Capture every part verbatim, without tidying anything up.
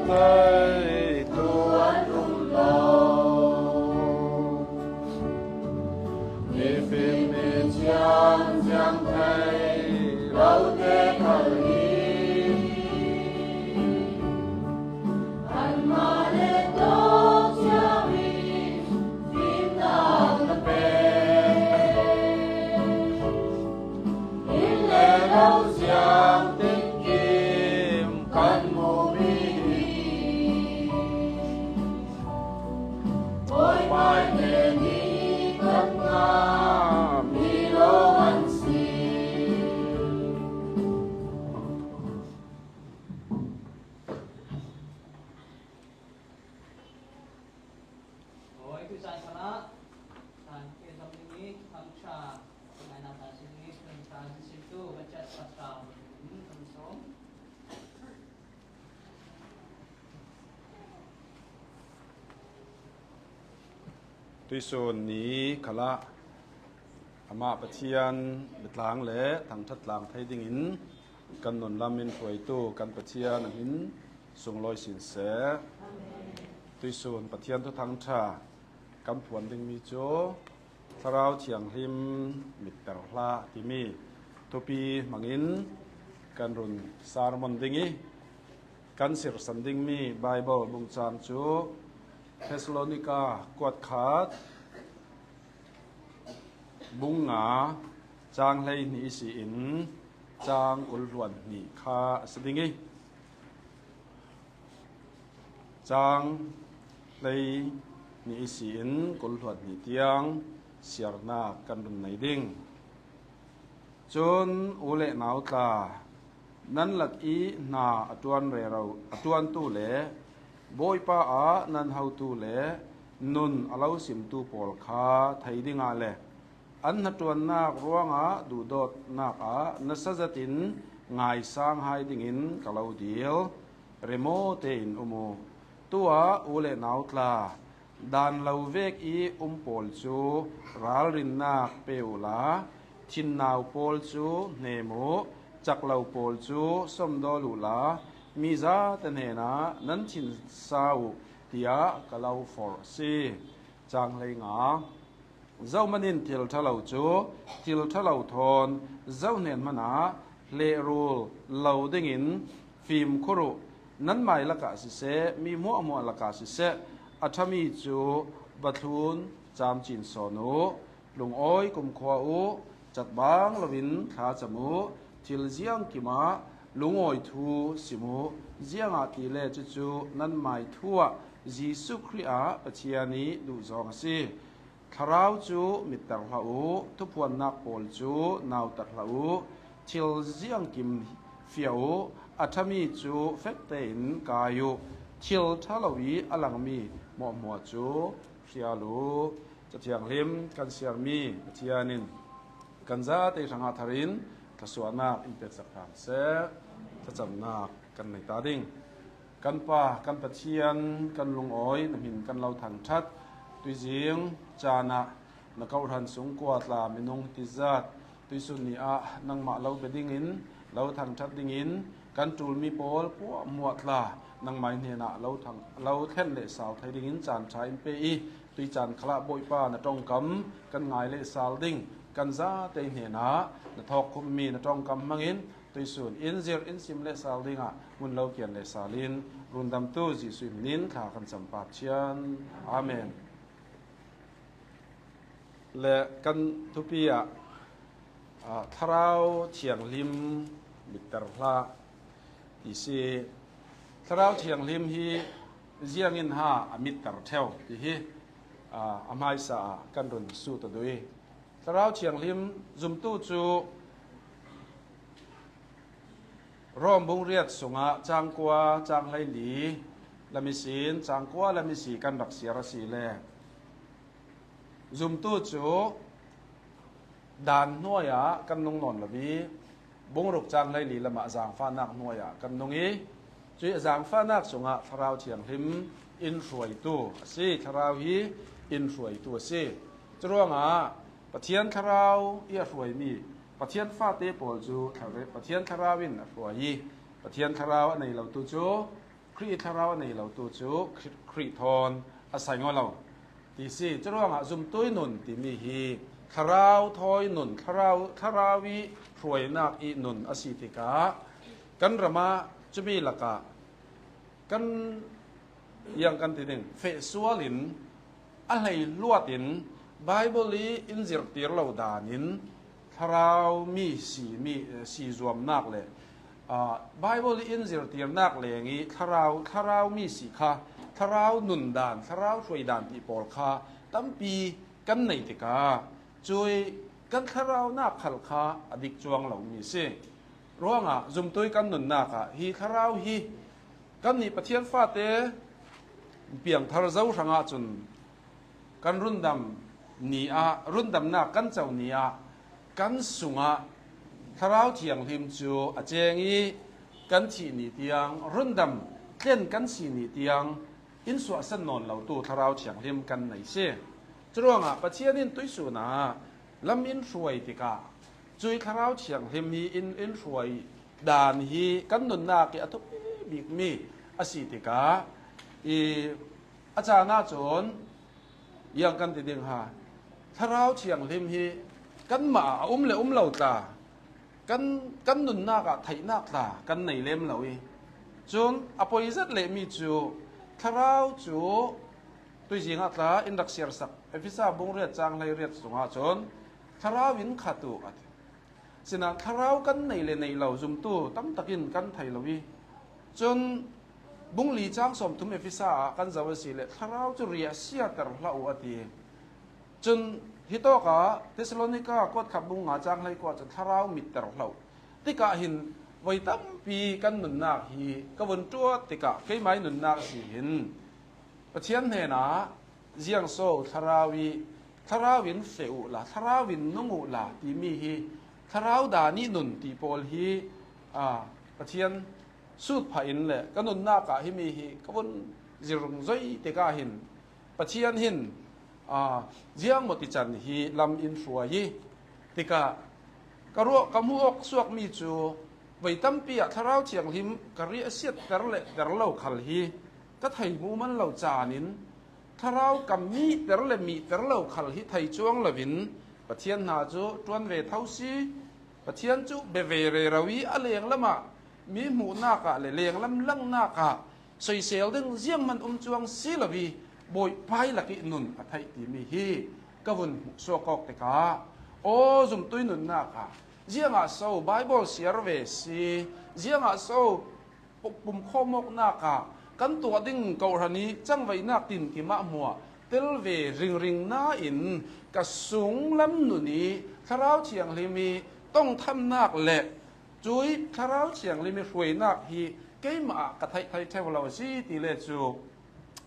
Hei tuan um lo. Mifim mi ciang ciang thei lo te khal hi. Anmah le tawk ciang in fimnak na pek. Inn le lo siam tinkim kan muh mi hi. Bawipa hnen hi kan ngah mi lo an si. Awi, tuizan khalah, tan ke zam ding i, thuthang ṭha, ngainat ta si ding i, thuthang ṭha si tu, ka chat pastor, hmm, kan sawm. Tuisun ni khalah, amah Pathian biatlang le thangṭhat tlang thei dingin kan nunlam in hruaitu kan Pathian a hmin sunglawi sin seh. Tuisun Pathian thuthang ṭha kan phuan dingmi cu Thlarau Thianghlim mitter hlah timi thupi hmangin kan run sermon ding i, kan sirsan dingmi Baibal bungcang cu Thessalonika kuat khat, bung nga, cang hleihnih ihsi in cang kul hluan hnih kha a si ding i, cang hleihnih ihsi in kul hluan hnih tiang siarnak kan run nei ding. Cun u le nau tla, nan lak i hna a ṭuan rero, a ṭuantu le Bawipa ah nan hotu le nun a lo simtu pawl kha thei dingah le an hnaṭuannak ruangah duhdawtnak ah nasa zetin ngaisang hai dingin ka lo dil. Remo tein um u. Tuah u le nau tla, dan lo vek i um pawl cu ralrinnak pe uhla, thinnau pawl cu hnem uh, cak lo pawl cu somdawl uhla, mi zate hnenah nan thinsa uh, tiah ka lo forh a si. Cang hleinga. Zohman in thil ṭha lo cu thil ṭha lo thawn zohhnen hmanah hlehrul lo dingin fimkhur uh. Nanmai lakah siseh, mi hmuahhmuah lakah siseh, a ṭhami cu va thlun camcin sawn uh. Lungawi kumkhua uh, catbang loin thlacam uh. Thil ziangkim ah lungawi thu sim uh, ziangahtile cucu nanmai thu ah Jesuh Khrih ah Pathian i duhzawng a si. Thlarau cu mitter hlah uh, thuphuannak pawl cu nautat hlah uh, thil ziangkim fiah uh, a ṭhami cu fek tein kai uh, thil ṭha lo i a langmi hmuahhmuah cu hrial uh. Cathianghlim kan siarmi Pathian in kan zate hrangah thar in thluasuahnak in peksak hram seh. Thlacamnak kan nei ta ding. Kan Pa, kan Pathian, kan lungawi, na hmin kan lo thangṭhat. Tuizing caan ah na kawhhran sung kua tla minung tizat tuisun ni ah nangmah lo bia dingin, lo thangṭhat dingin, kan ṭulmi pawl hmuahhmuah tla nangmah hnenah lo thang, lo thlen lehsal thei dingin caan ṭha in pe i, tuicaan khalah Bawipa na ṭongkam kan ngai lehsal ding, kan zate hnenah na thawkkhummi na ṭongkam hmangin tuisun in zir in sim lehsal dingah hmun lo kian lehsal in rundamtu Jesuh hmin in thla kan cam Pa Pathian. Amen. Le kan thupi ah, ah, Thlarau Thianghlim mitter hlah ti si. Thlarau Thianghlim hi ziangin ha a mitter ṭheu ti hi, ah, a hmaisa ah kan run sut a duh i, Thlarau Thianghlim zumtu cu Rom bung riat sungah cang kua, cang hleili lam ihsin, cang kua lam ihsi kan rak siar a si le, zumtu cu dan hnuai ah kan nung nawn lo i, bung ruk cang hleili lamah zaangfahnak hnuai ah kan nung i, cuih a zaangfahnak sungah Thlarau Thianghlim in hruaitu a si. Thlarau hi in hruaitu a si. Curuangah Pathian Thlarau i a hruaimi Pathian fate pawl cu Thlarau, Pathian Thlarau in a hruai i, Pathian Thlarau a nei lotu cu Khrih ih thlarau a nei lotu cu Khrih, Khrih thawn a sai ngaw lo ti si. Curuangah zumtui nun timi hi thlarau thawi nun, thlarau, thlarau ih hruainak ih nun a si tikah kan ram ah cumi lakah kan, ziang kan ti ding, feh sual in a hlei luat in Bible ih in zirhtir lo dan in thlarau mi si, mi, eh, si zuamnak le, ah, Bible ih in zirhtirnak leng ih thlarau, thlarau mi si kha, thlarau nun dan, thlarau hruai dan ti pawl kha tampi kan nei tikah cui kan thlaraunak khal kha a dik cuang lomi si. Ruangah zumtui kan nunnak ah hi thlarau hi kannih Pathian fate piangthar zo hrangah cun kan rundam ni ah, rundamnak kan co ni ah kan sungah Thlarau Thianghlim cu a ceng ih kan thih ni tiang, rundam tlen kan si ni tiang in suahsan nawn lotu Thlarau Thianghlim kan nei si. Curuangah Pathian in tuihsun ah lam in hruai tikah cui Thlarau Thianghlim hi in, in hruai dan hi kan nunnak ih a thupi bikmi a si tikah ih a caan ahcun ziang kan ti ding ha, Thlarau Thianghlim hi kanmah ah a um le um lo tla, kan, kan nunnak ah theihnak tla kan nei lem lo ih cun a poi zet lehmi cu thlarau cu tuizing ah tla in rak siarsak Efesa bung riat cang hlei riat sungah cun thlarau in khat uh a ti. Sinain thlarau kan nei le nei lo zumtu tamtak in kan thei lo ih cun bung li cang sawmthum Efesa ah kan zoh a si le thlarau cu riahsiater hlah uh a ti. Cun hitawkah Thessalonika kuatkhat bung nga cang hleikua cun thlarau mitter hlah uh. Tikah hin voi tampi kan nunnak hi ka vun ṭuat tikah keimah ih nunnak si hin Pathian hnenah ziang so thlarau ih thlarau in feh uhla, thlarau in nung uhla timi hi thlarau dan ih nun ti pawl hi, aa, Pathian sut phah in le ka nunnak ah himi hi ka vun zirung zoi tikah hin Pathian hin, aa, ziang maw ti can hi lam in hruai ih tikah ka ruah, ka hmuh awk suakmi cu voi tampi ah Thlarau Thianghlim ka riahsiat ter le ter lo khal hi ka thei hmu man lo caan in thlarau ka mihter le mihter lo khal hi thei cuang loin Pathian hna cu ṭuan ve tho si. Pathian cu bia ve rero ih a lenglam ah mi hmuhnak ah le lenglam langnak ah soisel ding zianghman um cuang si lo ih Bawipai lakih nun a theih timi hi ka vun hmuh suak awk tikah aw zumtui nunnak ah ziangah so Baibal siar ve si, ziangah so pumkhawm awknak ah kan tuah ding kawhhran ih cangvaihnak tinkim ah hmuah tel ve ringring nain ka sunglam nun ih Thlarau Thianghlim ih tongthamnak le cui Thlarau Thianghlim ih hruainak hi keimah ah ka theih thei ṭheu lo a si ti le cu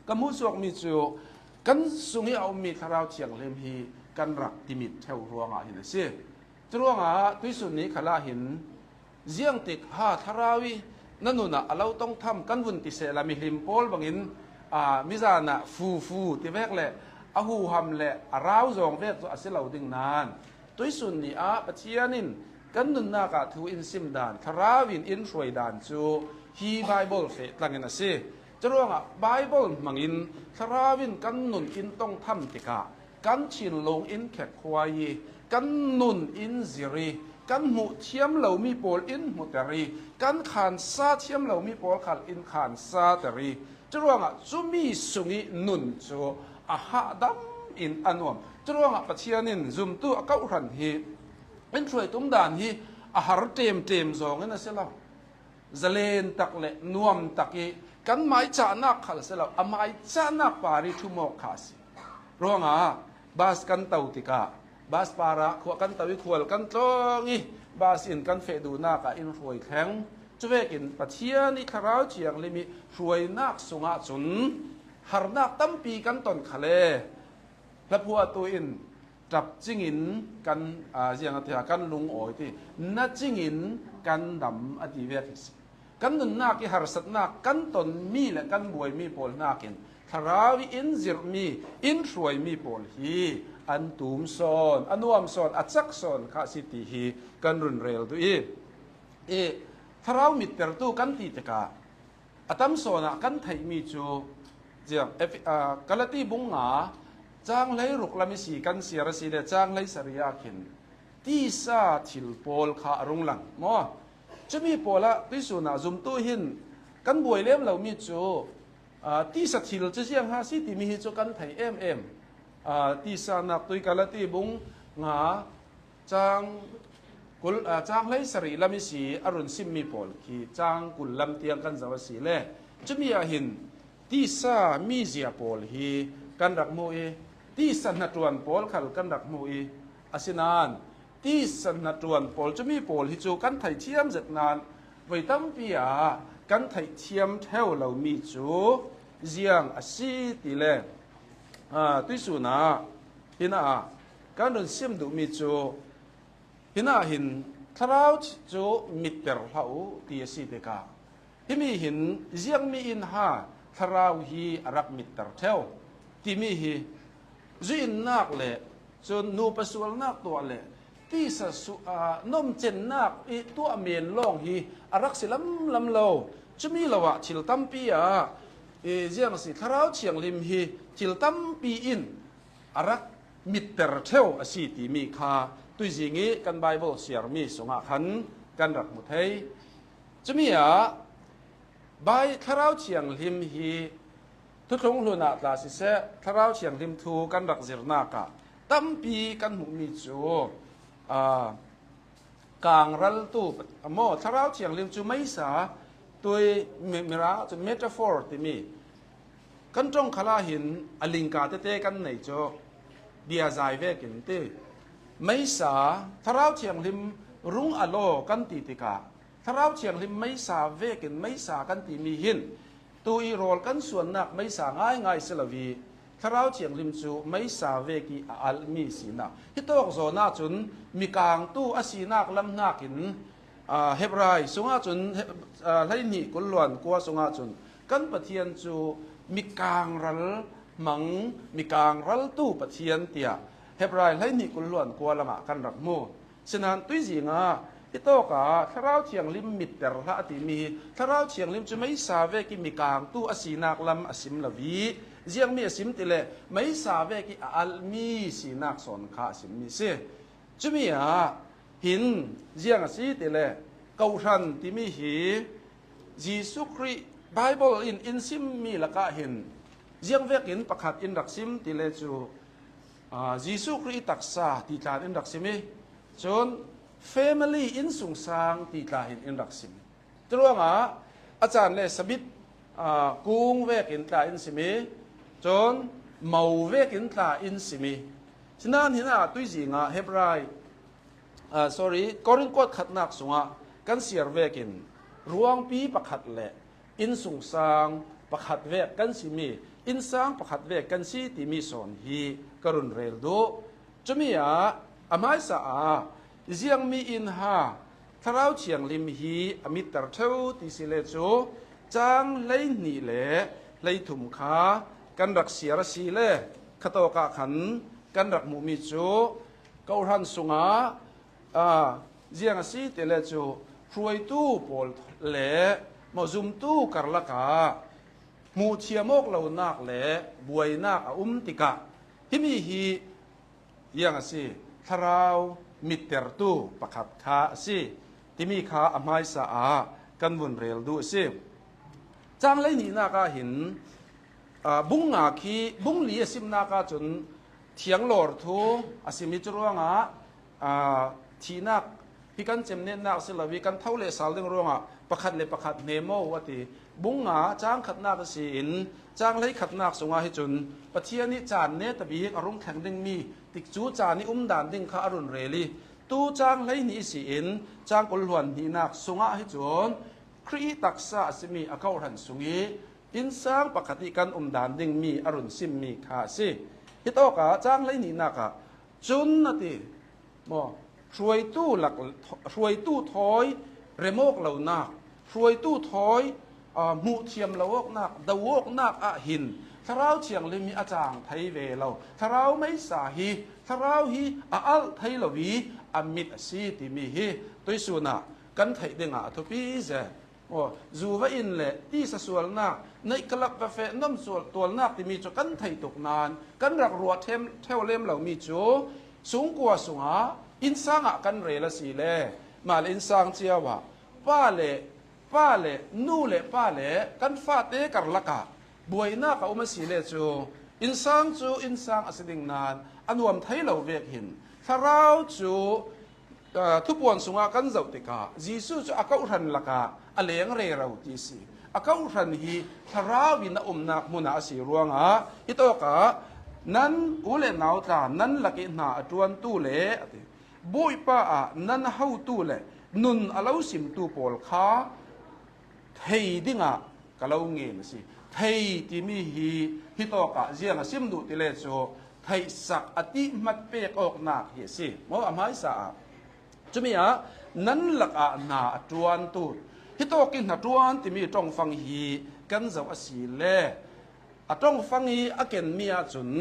ka hmuhsuakmi cu kan sung ih a ummi Thlarau Thianghlim hi kan rak timit ṭheu ruangah hin a si. Curuangah tuihsun ni khalah hin ziangtik ha thlarau ih na nun ah a lo tongtham kan vun ti sehla mihlim pawl bangin, aa, mizan ah fu fu ti vek le a huham le a rau zawng vek cu a si lo ding nain tuihsun ni ah Pathian in kan nunnak ah thu in sim dan, thlarau in in hruai dan cu hi Baibal feh tlangin a si. Curuangah Baibal hmangin thlarau in kan nun in tongtham tikah kan thinlung in khekhuai ih kan nun in zir ih kan hmuh thiam lomi pawl in hmuhter ih kan khansa thiam lomi pawl khal in khansater ih curuangah cumi sungih nun cu a hahdam in a nuam. Curuangah Pathian in zumtu a kawhhran hi in hruai tum dan hi a har ṭemṭem zawng in a si lo. Zalen tak le nuam tak ih kan maicahnak khal si lo, a maicahnak par ih ṭhum awk kha a si. Ruangah bas kan to tikah bas parah khua kan to ih khual kan tlawng ih bas in kan feh duhnak ah in hruai thleng. Cuvekin Pathian ih Thlarau Thianghlim ih hruainak sungah cun harnak tampi kan ton khal e. Hlaphuahtu in ṭap cingin kan, aa, ziang a ti, kan lungawi ti, na cingin kan dam a ti vek hi si. Kan nunnak ih harsatnak kan tonmi le kan buaimi pawl hnakin thlarau ih in zirhmi, in hruaimi pawl hi an tum sawn, a nuam sawn, a cak sawn kha a si ti hi kan run rel duh ih, ih, thlarau mittertu kan ti tikah a tam sawnah kan theihmi cu ziang, Efi-, aa, Galati bung nga, cang hleiruk lam i si kan siar a si le cang hleisarih ah khin tisa thil pawl kha a rung lang maw? Cumi pawl ah tuihsun ah zumtu hin kan buai lem lomi cu, aa, tisa thil cu ziang ha si timi hi cu kan thei em em. Aa, tisa nak tui Galati bung nga cang kul, aa, cang hleisarih lam i si a run simmi pawl khi cang kul lam tiang kan zoh a si le cumi ah hin tisa mizia pawl hi kan rak hmu i, tisa hnaṭuan pawl khal kan rak hmu i, asinain tisa hnaṭuan pawl cumi pawl hi cu kan thei thiam zet nain voi tampi ah kan thei thiam ṭheu lomi cu ziang a si ti le, aa, tuihsun ah hin ah kan run sim duhmi cu, hinah hin thlarau cu mitter hlah u ti a si tikah, himi hin ziangmi in ha thlarau hi a rak mitter ṭheu timi hi zuinnak le cun nupa sualnak tuah le tisa su-, aa, nomcennak i tuah men lawng hi a rak si lamlam lo. Cumi lo ah thil tampi ah, i, ziang a si, Thlarau Thianghlim hi thil tampi in a rak mitter ṭheu a si timi kha tuizing i kan Baibal siarmi sungah khan kan rak hmu thei. Cumi ah Bai-, Thlarau Thianghlim hi Thuthlung Hlun ah tla siseh, Thlarau Thianghlim thu kan rak zirnak ah tampi kan hmuhmi cu, aa, kangraltu, maw, Thlarau Thianghlim cu meisa, tui, mi-, Mirang cu metaphor timi, kan ṭong khal ah hin a lingka tete kan nei cu, bia zai vekin ti. Meisa, Thlarau Thianghlim rung a law kan ti tikah, Thlarau Thianghlim meisa vekin meisa kan timi hin, tu i rawl kan suannak meisa ngaingai si lo i, Thlarau Thianghlim cu meisa vek i a alhmi sinak. Hitawk zawn ahcun mikangtu a sinak lam hnakin, aa, Hebrai sungah cun, He-, aa, hleihnih kul hluan kua sungah cun kan Pathian cu mikangral hmang, mikangraltu Pathian tiah Hebrai hleihnih kul hluan kua lamah kan rak hmu. Sinain tuizing ah hitawk ah Thlarau Thianghlim mitter hlah a timi hi Thlarau Thianghlim cu meisa vek i mikangtu a sinak lam a sim lo i, ziangmi a sim ti le meisa vek i a alhmi sinak sawn kha a simmi a si. Cumi ah hin ziang a si ti le, Kohhran timi hi Jesuh Khrih Baibal in in simmi lakah hin ziang vekin pakhat in rak sim ti le cu, aa, Jesuh Khrih taksa ti tla in rak sim i, cun family, innsungsang ti tla hin in rak sim. Curuangah a caan le sabit, aa, kung vekin tla in sim i, cun mo vekin tla in sim i, sinain hinah tuizing ah Hebrai, aa, sorry, Korin kuat khatnak sungah kan siar vekin ruangpi pakhat le innsungsang pakhat vek kan simi, innsang pakhat vek kan si timi sawn hi ka run rel duh. Cumi ah a hmaisa ah ziangmi in ha Thlarau Thianghlim hi a mitter ṭheu ti si le cu, cang hleihnih le hleithum kha kan rak siar a si le, khatawk ah khan kan rak hmuhmi cu Kohhran sungah, aa, ziang a si ti le cu hruaitu pawl le mawzumtu karlak ah hmuhthiam awk lonak le buainak a um tikah, himi hi ziang a si, thlarau mittertu pakhat kha a si timi kha a hmaisa ah kan vun rel duh a si. Cang hleihnihnak ah hin, aa, bung nga khi bung li a simnak ah cun thianglawr thu a simi cu ruangah, aa, thihnak hi kan cemnetnak si lo i kan tho le sal ding ruangah pakhat le pakhat hnem aw a ti. Bung nga cang khatnak a si in cang hleikhatnak sungah hi cun Pathian ih caan netabik a rung thleng dingmi tikcu caan ih umdan ding kha a run rel i, tu cang hleihnih si in cang kul hluan hnihnak sungah hi cun Khrih ih taksa a simi a kohhran sung ih innsang pakhat ih kan umdan dingmi a run simmi kha a si. Hitawkah cang hleihnihnak ah cun a ti. Maw, hruaitu lak, hruaitu thawi remawk lonak, hruaitu thawi, aa, hmuhthiam lo awknak, do awknak ah hin Thlarau Thianghlim hi a cang thei ve lo. Thlarau meisa hi, Thlarau hi a alh thei lo i a mit a si timi hi tuisun ah kan theih dingah a thupi ze. Aw, zu va in le tisa sualnak, naih kalak va feh nom sual tualnak timi cu kan theih tuk nain kan rak ruah ṭhem ṭheu lem lomi cu sungkua sungah innsang ah kan rel a si le, mah le innsang cio ah pa le pa le nu le pa le kan fate karlak ah buainak a um a si le cu innsang cu innsang a si ding nain a nuam thei lo vek hin thlarau cu Aa, thupuan sungah kan zoh tikah Jesuh cu a kawhhran lakah a leng rero ti si. A kawhhran hi thlarau in a umnak hmun ah a si ruangah hitawkah nan u le nau tla nan lak i hna a ṭuantu le a ti, Bawipa ah nan hotu le nun a lo simtu pawl kha thei dingah ka lo ngen a si. Thei timi hi hitawkah ziang a sim duh ti le cu theihsak a tihmat pek awknak hi a si. Maw, a hmaisa ah cumi ah nan lakah hna a ṭuantu, hitawk i hnaṭuan timi ṭongfang hi kan zoh a si le a ṭongfang i a kenmi ahcun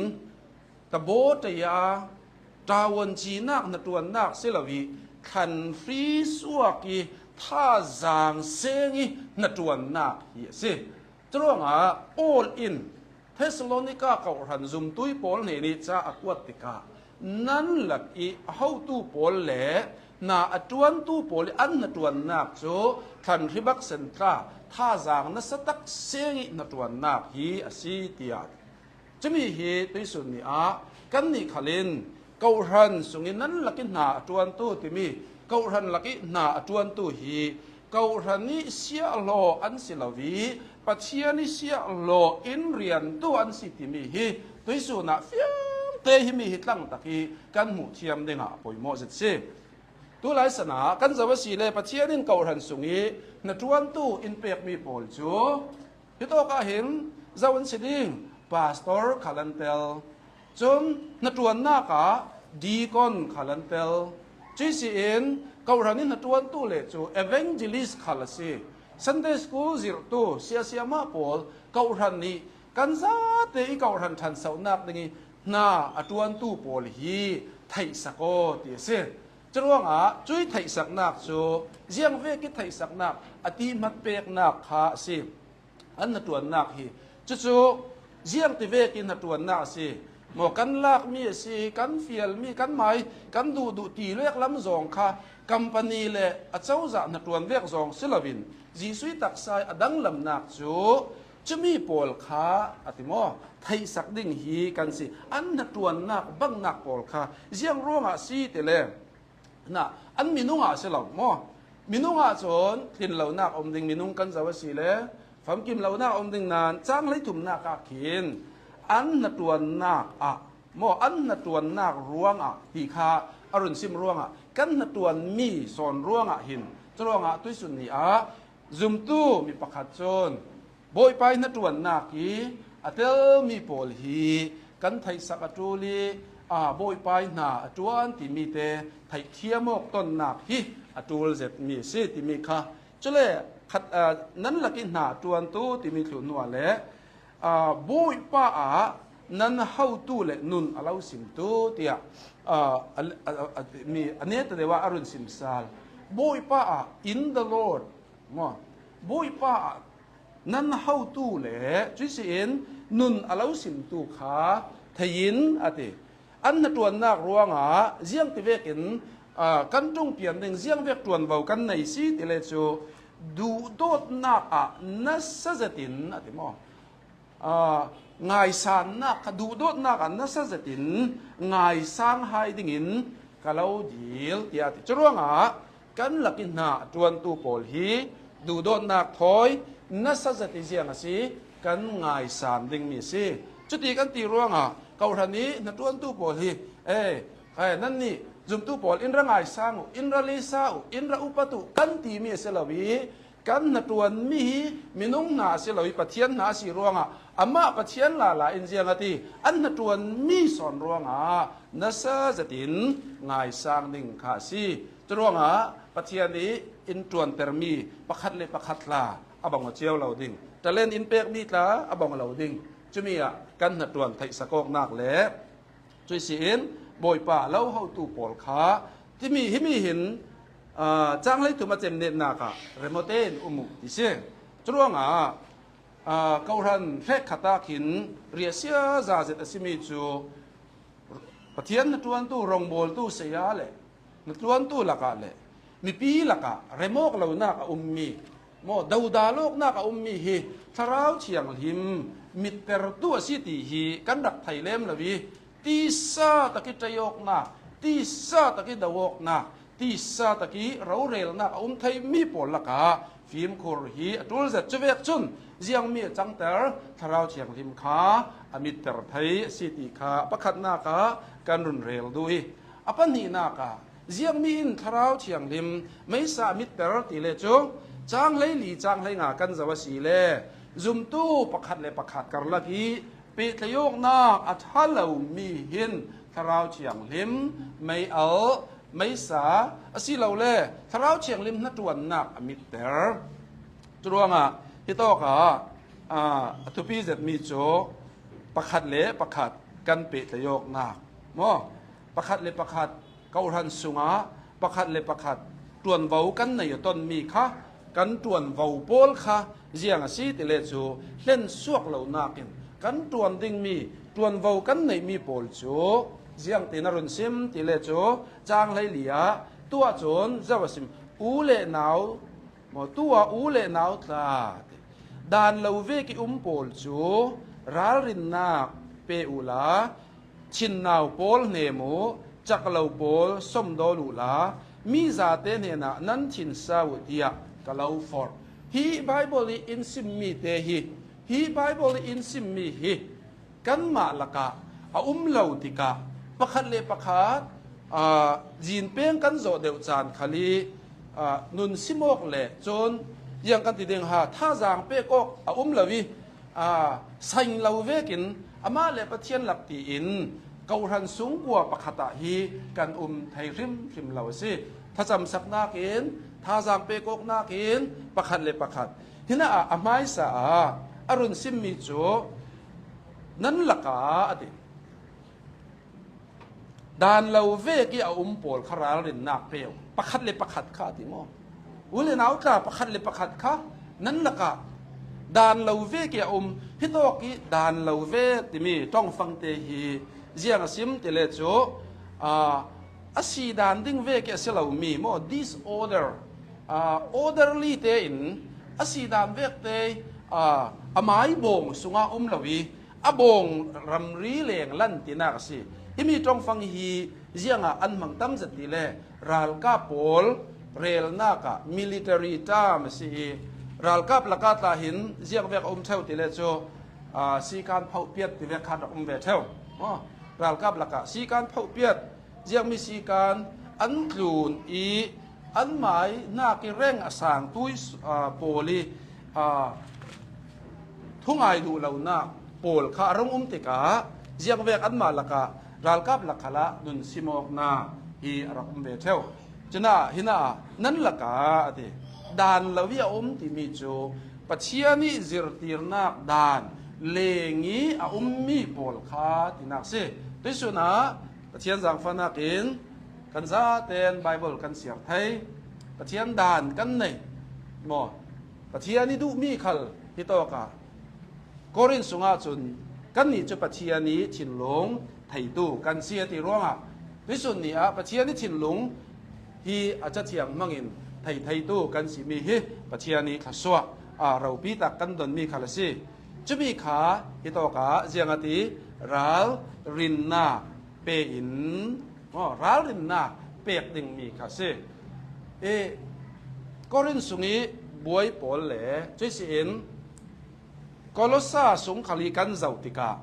tabawtei a ṭawancinak hnaṭuannak si lo i thlanhri suak i thazaang seng i hnaṭuannak hi a si. Curuangah Paul in Thessalonika kawhhran zumtu pawl hnen i ca a kuat tikah nan lak i a hotu pawl le hna a ṭuantu pawl i an hnaṭuannak cu thlanhri bak sen tla thazaang nasa tak seng i hnaṭuannak hi a si, tiah cumi hi tuisun ni ah kannih khal in kawhhran sung i nan lak i hna a ṭuantu timi kawhhran lak i hna a ṭuantu hi kawhhran i siahhlawh an si lo i Pathian i siahhlawh in riantu an si timi hi tuisun ah fiangte himi hi tlangtak i kan hmuh thiam dingah a poimawh zet si. Tulai san ah kan zoh a si le Pathian in kawhhran sung i hnaṭuantu in pekmi pawl cu hitawk ah hin zoh an si ding, pastor khal an tel. Cun hnaṭuannak ah deacon khal an tel. Cuih si in kawhhran i hnaṭuantu le cu evangelist khal a si. Sunday school zirhtu siasiama pawl kawhhran nih kan zate i kawhhran ṭhansohnak ding i hna a ṭuantu pawl hi theihsak aw ti a si. Curuangah cuih theihsaknak cu ziangvek i theihsaknak a tihmat peknak kha a si. An hnaṭuannak hi cucu ziangtivek in hnaṭuannak a si. Maw, kan lakmi a si, kan fialmi, kan mai kan duhduh ti lek lam zong kha company le a cozah hnaṭuan vek zong si loin Jesuh i taksa i a danglamnak cu cumi pawl kha a ti maw, theihsak ding hi kan si. An hnaṭuannak bangnak pawl kha ziang ruangah si ti le, na, an minung ah a si lo maw? Minung ah cun tlinlonak a um ding, minung kan zoh a si le famkim lonak a um ding nain cang hleithumnak ah khin an hnaṭuannak ah maw, an hnaṭuannak ruangah ti kha a run sim ruangah kan hnaṭuanmi sawn ruangah hin curuangah tuisun ni ah zumtu mi pakhat cun Bawipa i hnaṭuannak i a telmi pawl hi kan theihsak a ṭul i, aa, Bawipa i hna a ṭuan timi te theihthiam awk tonnak hi a ṭul zetmi a si timi kha. Cule khat, aa, nan lak i hna a ṭuantu timi thluh hnuah le, aa, Bawipa ah nan hotu le nun a lo simtu tiah, aa, a, a, a, a, mi a neta deuh ah a run sim sal. Bawipa ah, in the Lord, maw? Bawipa ah nan hotu le cuih si in nun a lo simtu kha thei in a ti. An hnaṭuannak ruangah ziangtivekin, aa, kan ṭung pian ding, ziangvek ṭuanvo kan nei si ti le cu duhdawtnak ah nasa zetin a ti maw? Aa, ngaisannak kha duhdawtnak ah nasa zetin ngaisang hai dingin ka lo dil, tiah a ti. Curuangah kan lak i hna a ṭuantu pawl hi duhdawtnak thawi nasa zet i ziang a si, kan ngaisan dingmi a si. Cuti kan ti ruangah kawhhran i hnaṭuantu pawl hi, eh, eh, nannih zumtu pawl in ra ngaisang uh, in ra lisa uh, in ra upat uh kan timi a si lo i, kan hnaṭuanmi hi minung hna a si lo i Pathian hna a si ruangah amah Pathian lala in ziang a ti, an hnaṭuanmi sawn ruangah nasa zetin ngaisang ding kha a si. Curuangah Pathian i in ṭuantermi pakhat le pakhat tla a bang aw cio lo ding, talent in pekmi tla a bang lo ding, cumi ah kan hnaṭuan theihsak awknak le cuih si in Bawipa lo hotu pawl kha timi himi hin, Aa, chang hleithum a cem netnak ah remote in um uh ti si. Curuangah, aa, kohhran hrekkhat ah khin riahsia zazet a simi cu Pathian hnaṭuantu, rawngbawltu saya le hnaṭuantu lakah le mipi lakah remawk lonak a ummi, maw, dodal awknak a ummi hi Thlarau Thianghlim mittertu a si ti hi kan rak thei lem lo i, tisa tak i ṭei awknak, tisa tak i do awknak, tisa tak i rorelnak a um theimi pawl lakah fimkhur hi a ṭul zet. Cuvek cun ziangmi a cangter Thlarau Thianghlim kha a mitter thei a si ti kha pakhatnak ah kan run rel duh i, a pahnihnak ah ziangmi in Thlarau Thianghlim meisa a mitter ti le cu cang hleili cang hleinga kan zoh a si le zumtu pakhat le pakhat karlak i pehtlaih awknak a ṭha lomi hin Thlarau Thianghlim mei al, meisa asilole Thlarau Thianghlim hnaṭuannak a mitter. Curuangah hitawkah, aa, a thupi zetmi cu pakhat le pakhat kan pehtlaih awknak, maw? Pakhat le pakhat kohhran sungah pakhat le pakhat ṭuanvo kan nei a tonmi kha, kan ṭuanvo pawl kha ziang a si ti le cu hlen suak lonak in kan ṭuan dingmi, ṭuanvo kan neihmi pawl cu ziangtin a run sim ti le cu cang hleili ah tuah cun zo a sim. U le nau, maw, tuah u le nau tla ti, dan lo vek i um pawl cu ralrinnak pe uhla, thinnau pawl hnem uh, cak lo pawl somdawn uhla, mi zate hnenah nan thinsa uh, tiah ka lo forh. Hi Baibal i in simmi te hi, hi Baibal i in simmi hi kanmah lakah a um lo tikah pakhat le pakhat, aa, zinpeng kan zawh deuh caan khal i, aa, nun sim awk le cun ziang kan ti ding ha, thazaang pek awk a um lo i, aa, saing lo vekin amah le Pathian lak tiin kohhran sung kua pakhat ah hi kan um thei hrimhrim lo a si. Thacamsaknak in, thazaang pek awknak in pakhat le pakhat. Hinah a hmaisa ah a run simmi cu nan lakah a ti. Dan lo vek i a um pawl kha ralrinnak pe uh. Pakhat le pakhat kha a ti maw? U le nau tla pakhat le pakhat kha nan lakah dan lo vek i a um. Hitawk i dan lo vek timi ṭongfang te hi ziang a sim ti le cu, aa, a si dan ding vek i a si lomi maw, disorder, aa, orderly tein a si dan vek te, aa, a mai bawng sungah um lo i a bawng ramri leng lan tinak a si. Himi ṭongfang hi ziangah an hmang tam zet ti le ralkap pawl relnak ah military term a si i, ralkap lakah tla hin ziang vek a um ṭheu ti le cu, aa, sikan phohpiat ti vek kha rak um ve ṭheu. Aw, ralkap lakah sikan phohpiat, ziangmi sikan an tlun i an mai nak i reng a sangtu i, aa, pawl i, aa, thungai duh lonak pawl kha a rung um tikah ziangvek anmah lakah ralkap lak khalah nun sim awknak hi a rak um ve ṭheu. Cunah hinah nan lakah a ti, dan lo i a um timi cu Pathian i zirtirnak dan leng i a ummi pawl kha tinak si. Tuisun ah Pathian zaangfahnak in kan zaten Baibal kan siar thei, Pathian dan kan nei maw? Pathian i duhmi khal hitawk ah Korin sungah cun kannih cu Pathian i thinlung theitu kan si a ti ruangah tuisun ni ah Pathian i thinlung hi a cathiang hmangin thei theitu kan simi hi Pathian i thluasuah, aa, ropi tak kan donmi khal a si. Cumi kha hitawk ah ziang a ti, ral rinnak pe in, aw, ralrinnak pek dingmi kha si. I Korin sung i buai pawl le cuih si in Kolosa sung khal i kan zoh tikah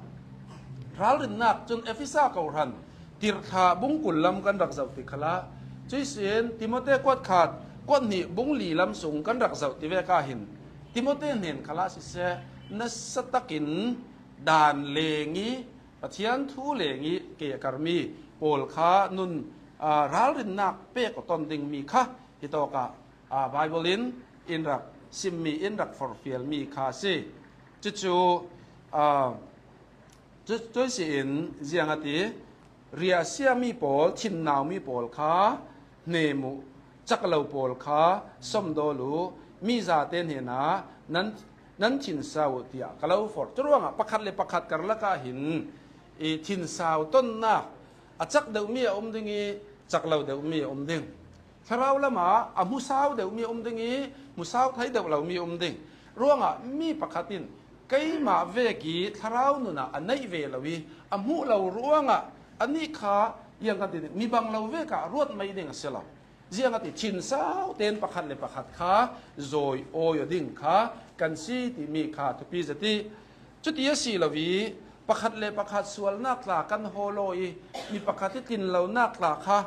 ralrinnak cun Efesa kohhran tirhthlah bungkul lam kan rak zoh ti khalah cuih si in Timote kuatkhat kuathnih bungli lam sung kan rak zoh ti vek ah hin Timote hnen khalah siseh nasa takin dan leng i Pathian thu leng i ke a karmi pawl kha nun, aa, ralrinnak pek aw ton dingmi kha hitawk ah, aa, Baibal in in rak simmi, in rak forhfialmi kha a si. Cucu, aa, cu, cuih si in ziang a ti, riahsiami pawl, thinnaumi pawl kha hnem uh, cak lo pawl kha sawmdawl uh, mi zate hnenah nan, nan thinsau uh, tiah ka lo forh. Curuangah pakhat le pakhat karlakah hin i thinsau tonnak, a cak deuhmi a um ding i cak lo deuhmi a um ding. Thlarau lamah a hmusau deuhmi a um ding i hmusau thei deuh lomi a um ding. Ruangah mi pakhat in keimah vek i thlarau nunah a neih ve lo i a hmuh lo ruangah anih kha, iang kan ti ding, mi bang lo vekah ruat mai ding a si lo. Ziangahtile thinsau ten pakhat le pakhat kha zawi awi aw ding kha kan si timi kha thupi zet i, cuti a si lo i pakhat le pakhat sualnak tla kan hawl aw i mi pakhat i tlin lonak tla kha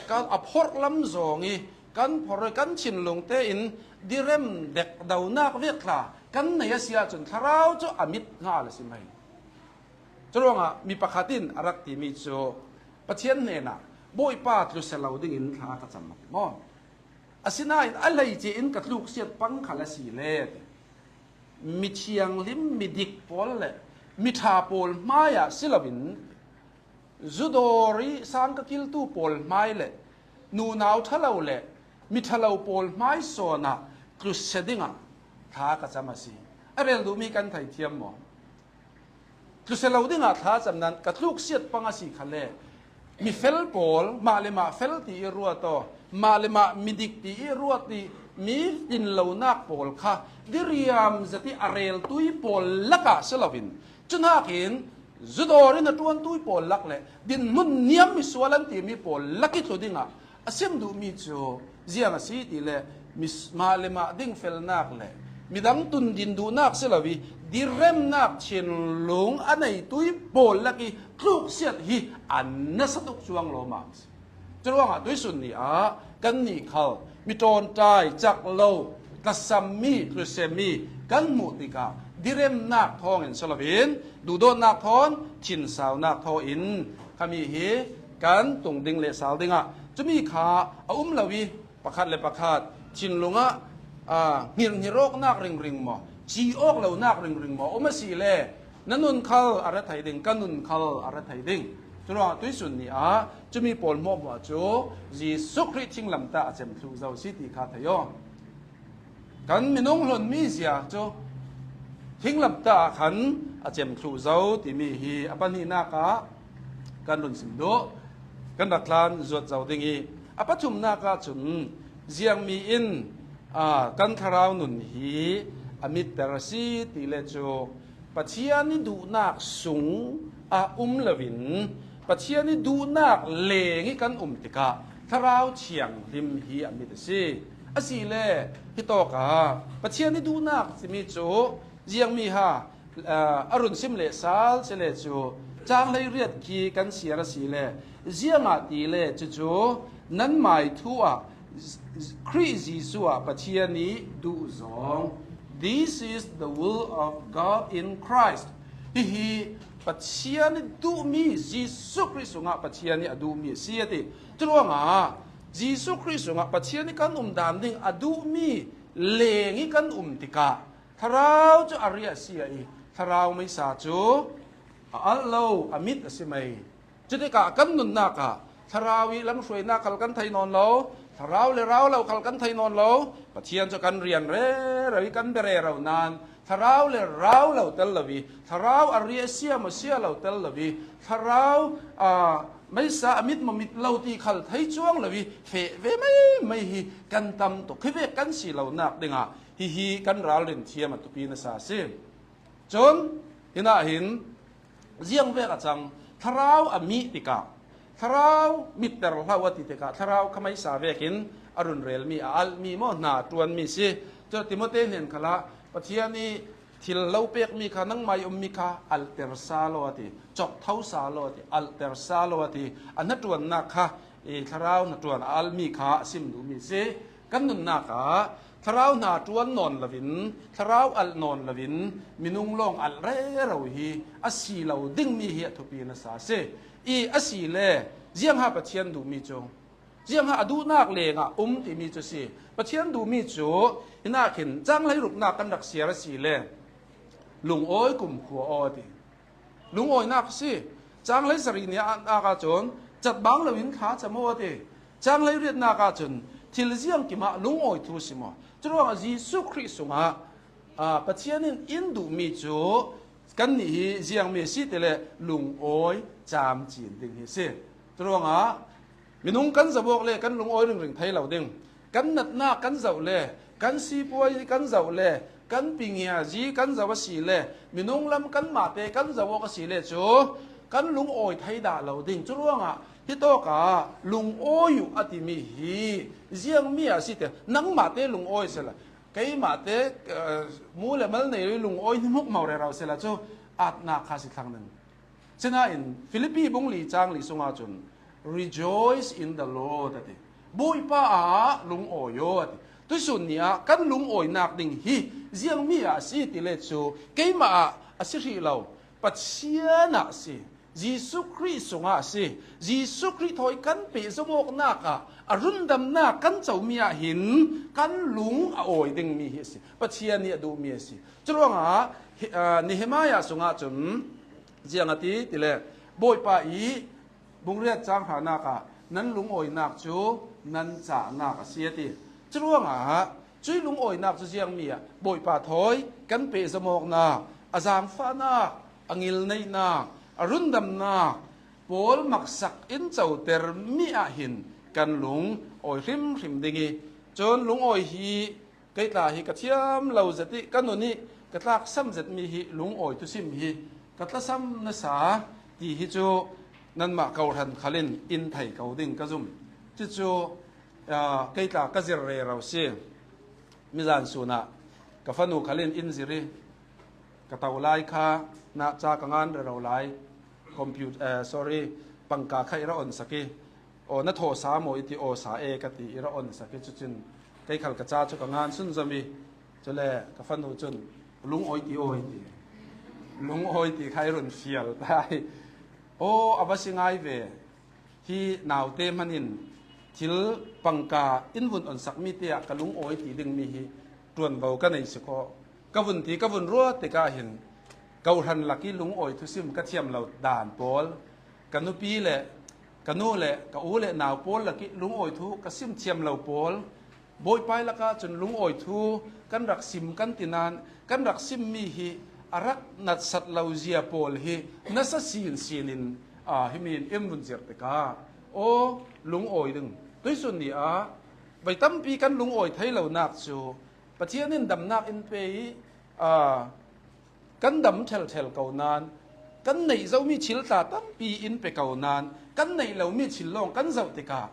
kan a phorh lam zawng i kan phorh aw i kan thinlung tein direm dekdonak vek tla kan nei a si ahcun thlarau cu a mit hnga a si mai. Curuangah mi pakhat in a rak timi cu Pathian hnenah, "Bawipa, tlusia lo dingin thla ka cam," a ti maw? Asinain a hleice in ka tluksiat pang khal a si le, a ti. Mi thianghlim, midik pawl le miṭha pawl hmaiah si loin, zudawr i sang ka kiltu pawl hmai le nunau ṭhalo le miṭhalo pawl hmai sawnah tlusia dingah thla ka cam a si. A rel duhmi kan theithiam maw? Tlusia lo dingah thla cam nan ka tluksiat pang a si kha le, mi fel pawl, mah le mah fel ti i ruat aw, mah le mah midik ti i ruat i mi tlin lonak pawl kha diriam zet i a reltu i pawl lakah si loin, cu hnakin zudawr in a ṭuantu i pawl lak le dinhmun niam misual an timi pawl lak i tlu dingah a sim duhmi cu ziang a si ti le, mi, mah le mah ding felnak le midang tundin duhnak si lo i diremnak thinlung a neitu i pawl lak i tluksiat hi a nasa tuk cuang lawmam a si. Curuangah tuisun ni ah kannih khal mi ṭawnṭai, cak lo, tlasammi, tlusiami kan hmuh tikah diremnak thawngin si loin duhdawtnak thawn thinsaunak thawin khami hi kan tung ding le sal dingah cumi kha a um lo i pakhat le pakhat thinlungah, aa, hngirhngir awknak ringring maw, ci awk lonak ringring maw um a si le, na nun khal a ra thei ding, ka nun khal a ra thei ding. Curuangah tuisun ni ah cumi pawl hmuahhmuah cu Jesuh Khrih thinglamtah a cem thluh zo si ti kha thei aw. Kan minung hlonmi zia cu thinglamtah ah khan a cem thluh zo timi hi a pahnihnak ah kan run sim duh, kan rak tlan zuat zo ding i, a pathumnak ah cun ziangmi in, aa, kan thlarau nun hi a mitter a si ti le cu Pathian i duhnak sung ah um loin Pathian i duhnak leng i kan um tikah Thlarau Thianghlim hi a mit a si. A si le, hitawkah Pathian i duhnak timi cu ziangmi ha, aa, a run sim le sal si le cu, cang hleiriat khi kan siar a si le, ziangahtile cucu nanmai thu ah Khrih Jesuh ah Pathian i duh zong, "This is the will of God in Christ." Hihi Pathian i duhmi, Jesuh Khrih sungah Pathian i a duhmi a si a ti. Curuangah Jesuh Khrih sungah Pathian i kan um dan ding a duhmi leng i kan um tikah Thlarau cu a riah a si a i, Thlarau meisa cu a alh lo, a mit a si mai. Cutikah kan nunnak ah Thlarau i lamhruainak khal kan thei nawn lo, Thlarau le rau lo khal kan thei nawn lo, Pathian cu kan rian rero i kan bia rero nain Thlarau le rau lo tel lo i, Thlarau a riah a si maw, a si lo tel lo i, Thlarau, aa, meisa a mit maw, mit lo ti khal thei cuang lo i, feh ve meimei hi kan tam tuk. Hi vek kan si lonak dingah hihi kan ralrin thiam a thupi nasa a si. Cun, hinah hin, ziang vek a cang, Thlarau a mih tikah, Thlarau mitter hlah a ti tikah, Thlarau kha meisa vekin a run relmi, a alhmi maw, hna a ṭuanmi si. Cu Timote hnen khalah Pathian i thil lo pekmi kha, nangmah i ummi kha alhter sa law a ti, cawk tho sa law a ti, alhter sa law a ti, a hnaṭuannak kha, i Thlarau hnaṭuan a alhmi kha a sim duhmi si. Kan nunnak ah Thlarau hna ṭuan nawn loin, Thlarau alh nawn loin, minung lawng alh rero hi a si lo dingmi hi a thupi nasa a si. I a si le, ziangha Pathian duhmi cu, ziangha a duhnak lengah um timi cu si. Pathian duhmi cu, hinah khin cang hleiruknak kan rak siar a si le, lungawi kumkhua aw a ti. Lungawinak a si. Cang hleisarih ni ah, nak ahcun, cat bang loin thla cam aw a ti. Cang hleiriatnak ahcun, thil ziang kimah lungawi thu si maw? Curuangah Jesuh Khrih sungah, aa, Pathian in in duhmi cu kannih hi ziangmi a si ti le lungawi camcin ding hi a si. Curuangah minung kan zoh awk le kan lungawi ringring thei lo ding. Kan natnak kan zoh le, kan sipuazi kan zoh le, kan pingiazi kan zoh a si le, minung lam kanmahte kan zoh awk a si le cu kan lungawi thei dah lo ding. Curuangah hitawkah lungawi uh a timi hi ziangmi ah a si ti, nangmahte lungawi sehla, keimahte, eh, mu le mal nei lungawi hnimuhmo rero sehla cu atnak kha si thlang ding. Sinain Filipi bung li cang li sungah cun, "Rejoice in the Lord," a ti. "Bawipa ah lungawi aw," a ti. Tuisun ni ah kan lungawinak ding hi ziangmi ah a si ti le cu keimah ah a si hrih lo, Pathian ah a si. Jesuh Khrih sungah a si. Jesuh Khrih thawi kan pehzom awknak ah a rundamnak kan comi ah hin kan lung a awi dingmi hi a si. Pathian nih a duhmi a si. Curuangah hi-, aa, Nehemiah sungah cun ziang a ti ti le, Bawipa i bung riat cang hranak ah nan lungawinak cu nan cahnak a si a ti. Curuangah cuih lungawinak cu ziangmi ah Bawipa thawi kan pehzom awknak, a zaangfahnak, a ngilneihnak, a rundamnak pawl maksak in cotermi ah hin kan lungawi hrimhrim ding i, cun lungawi hi kei tla hi ka thiam lo zet i ka nun i ka tlaksam zetmi hi lungawi thusim hi ka tlasam nasa ti hi cu nanmah kohhran khal in in thei ko ding ka zum. Cucu, aa, kei tla ka zir rero si. Mizan sun ah ka fanu khal in in zir i ka to lai kha na ca ka ngan rero lai. Compute-, eh, sorry, pangka kha i ra on sak i, "Aw, na thaw sa maw?" i ti, "Aw, sa e," ka ti, i ra on sak i, cucun kei khal ka ca cu ka ngan sunzom i, cule ka fanu cun, "Lungawi ti aw," i ti. Lungawi ti kha i run fial ta i, "Aw, a va si ngai ve. Hi naute hman in thil pangka in vun on sakmi te ah ka lungawi ti dingmi hi ṭuanvo ka nei si khaw. Ka vun ti, ka vun ruat tikah hin kohhran lak i lungawi thusim ka thiam lo dan pawl, ka nupi le ka nu le ka u le nau pawl lak i lungawi thu ka sim thiam lo pawl, Bawipa lakah cun lungawi thu kan rak sim kan ti nain kan rak simmi hi a rak natsat lo zia pawl hi nasa sinsin in, aa, himi in in vun zirh tikah, aw, lungawi ding. Tuisun ni ah voi tampi kan lungawi thei lonak cu Pathian in damnak in pe i, aa, kan dam ṭhelṭhel ko nain, kan neih zomi thil tla tampi in pe ko nain, kan neih lomi thil lawng kan zoh tikah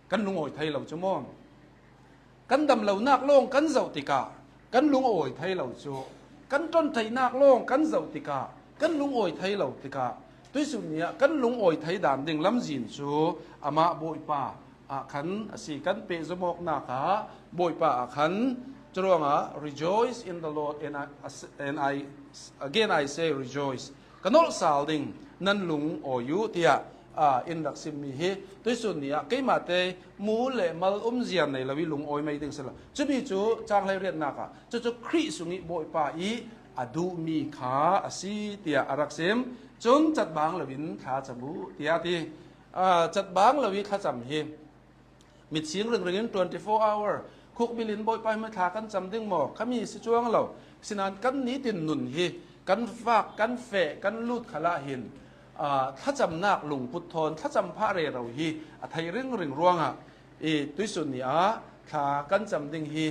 kan lungawi thei lo cu maw? Kan dam lonak lawng kan zoh tikah kan lungawi thei lo cu. Kan ṭonṭaihnak lawng kan zoh tikah kan lungawi thei lo tikah, tuisun ni ah kan lungawi thei dan ding lamzin cu amah Bawipa ah khan a si. Kan pehzom awknak ah Bawipa ah khan, curuangah, "Rejoice in the Lord," and I, and I, again I say, "Rejoice." Ka nolh sal ding, nan lungawi uh, tiah, aa, in rak simmi hi tuisun ni ah keimahte mu le mal um zia nei lo i lungawi mei ding si lo. Cumi cu cang hleiriatnak ah cucu Khrih sung i Bawipa i a duhmi kha a si, tiah a rak sim. Cun catbang loin thlacam uh, tiah a ti. Aa, catbang lo i thlacam hi mitthli ringring in twenty four hour khukbil in Bawipa hi thla kan cam ding maw? Khami si cuang lo. Sinain kan nitin nun hi kan vak, kan feh, kan lut khalah hin, aa, thlacamnak lungput thawn thlacam phah rero hi a thei ringring ruangah i tuisun ni ah thla kan cam ding hi,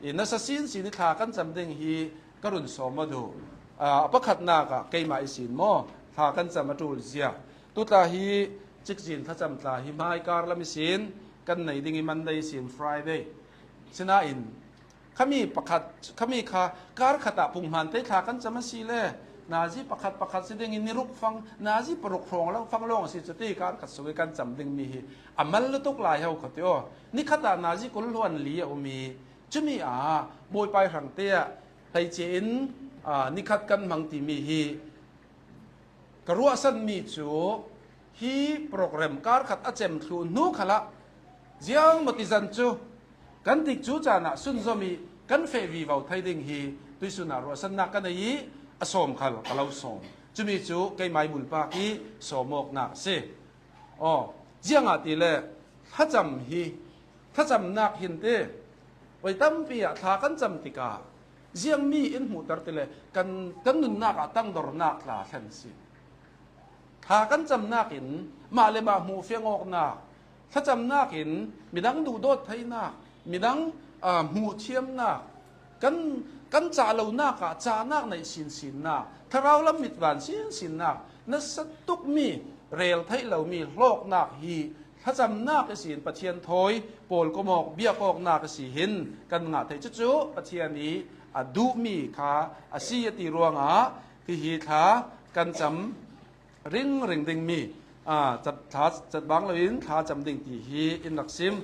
i nasa sinsin i thla kan cam ding hi ka run sawm aw duh. Aa, a pakhatnak ah keimah ihsin maw thla kan cam a ṭul zia. Tu tla hi cikzin thlacam tla hi hmaikar lam ihsin kan nei ding i Monday ihsin Friday. Sinain khami pakhat, khami kha kar khat ah punghman te thla kan cam a si le, nazi pakhat pakhat si ding i ni ruk fang, nazi paruk hrawng lo fang lawng a si cu ti kar khat sung i kan cam dingmi hi a mal lutuk lai ho kha ti aw. Ni khat ah nazi kul hluan li a um i, cumi ah Bawipa i hrang te ah hleice in, aa, ni khat kan hmang timi hi ka ruahsanmi cu hi program kar khat a cem thluh hnu khalah ziang maw ti zan cu kan tikcu caan ah sunzom i kan feh vivo thei ding hi tuisun ah ruahsannak ka nei i a sawm khal ka lo sawm. Cumi cu keimah i bulpak i sawm awknak a si. Aw, ziangahtile thlacam hi Thlacamnak hin te, voi tampi ah thla kan cam tikah ziangmi in hmuhter ti le kan, kan nunnak ah tangdornak tla thlen si. Thla kan camnak in mah le mah hmuh fiang awknak, thlacamnak in midang duhdawt theinak, midang, aa, hmuh thiamnak, kan, kan cah lonak ah cahnak neih sinsinnak, thlarau lam mitvan sinsinnak, nasa tukmi, rel theih lomi hlawknak hi thlacamnak ihsin Pathian thawi pawlkom awk, biak awknak ihsi hin kan ngah theih. Cucu Pathian i a duhmi kha a si a ti ruangah hihi thla kan cam ringring dingmi, aa, cat, thla, cat bang loin thla cam ding ti hi in rak sim.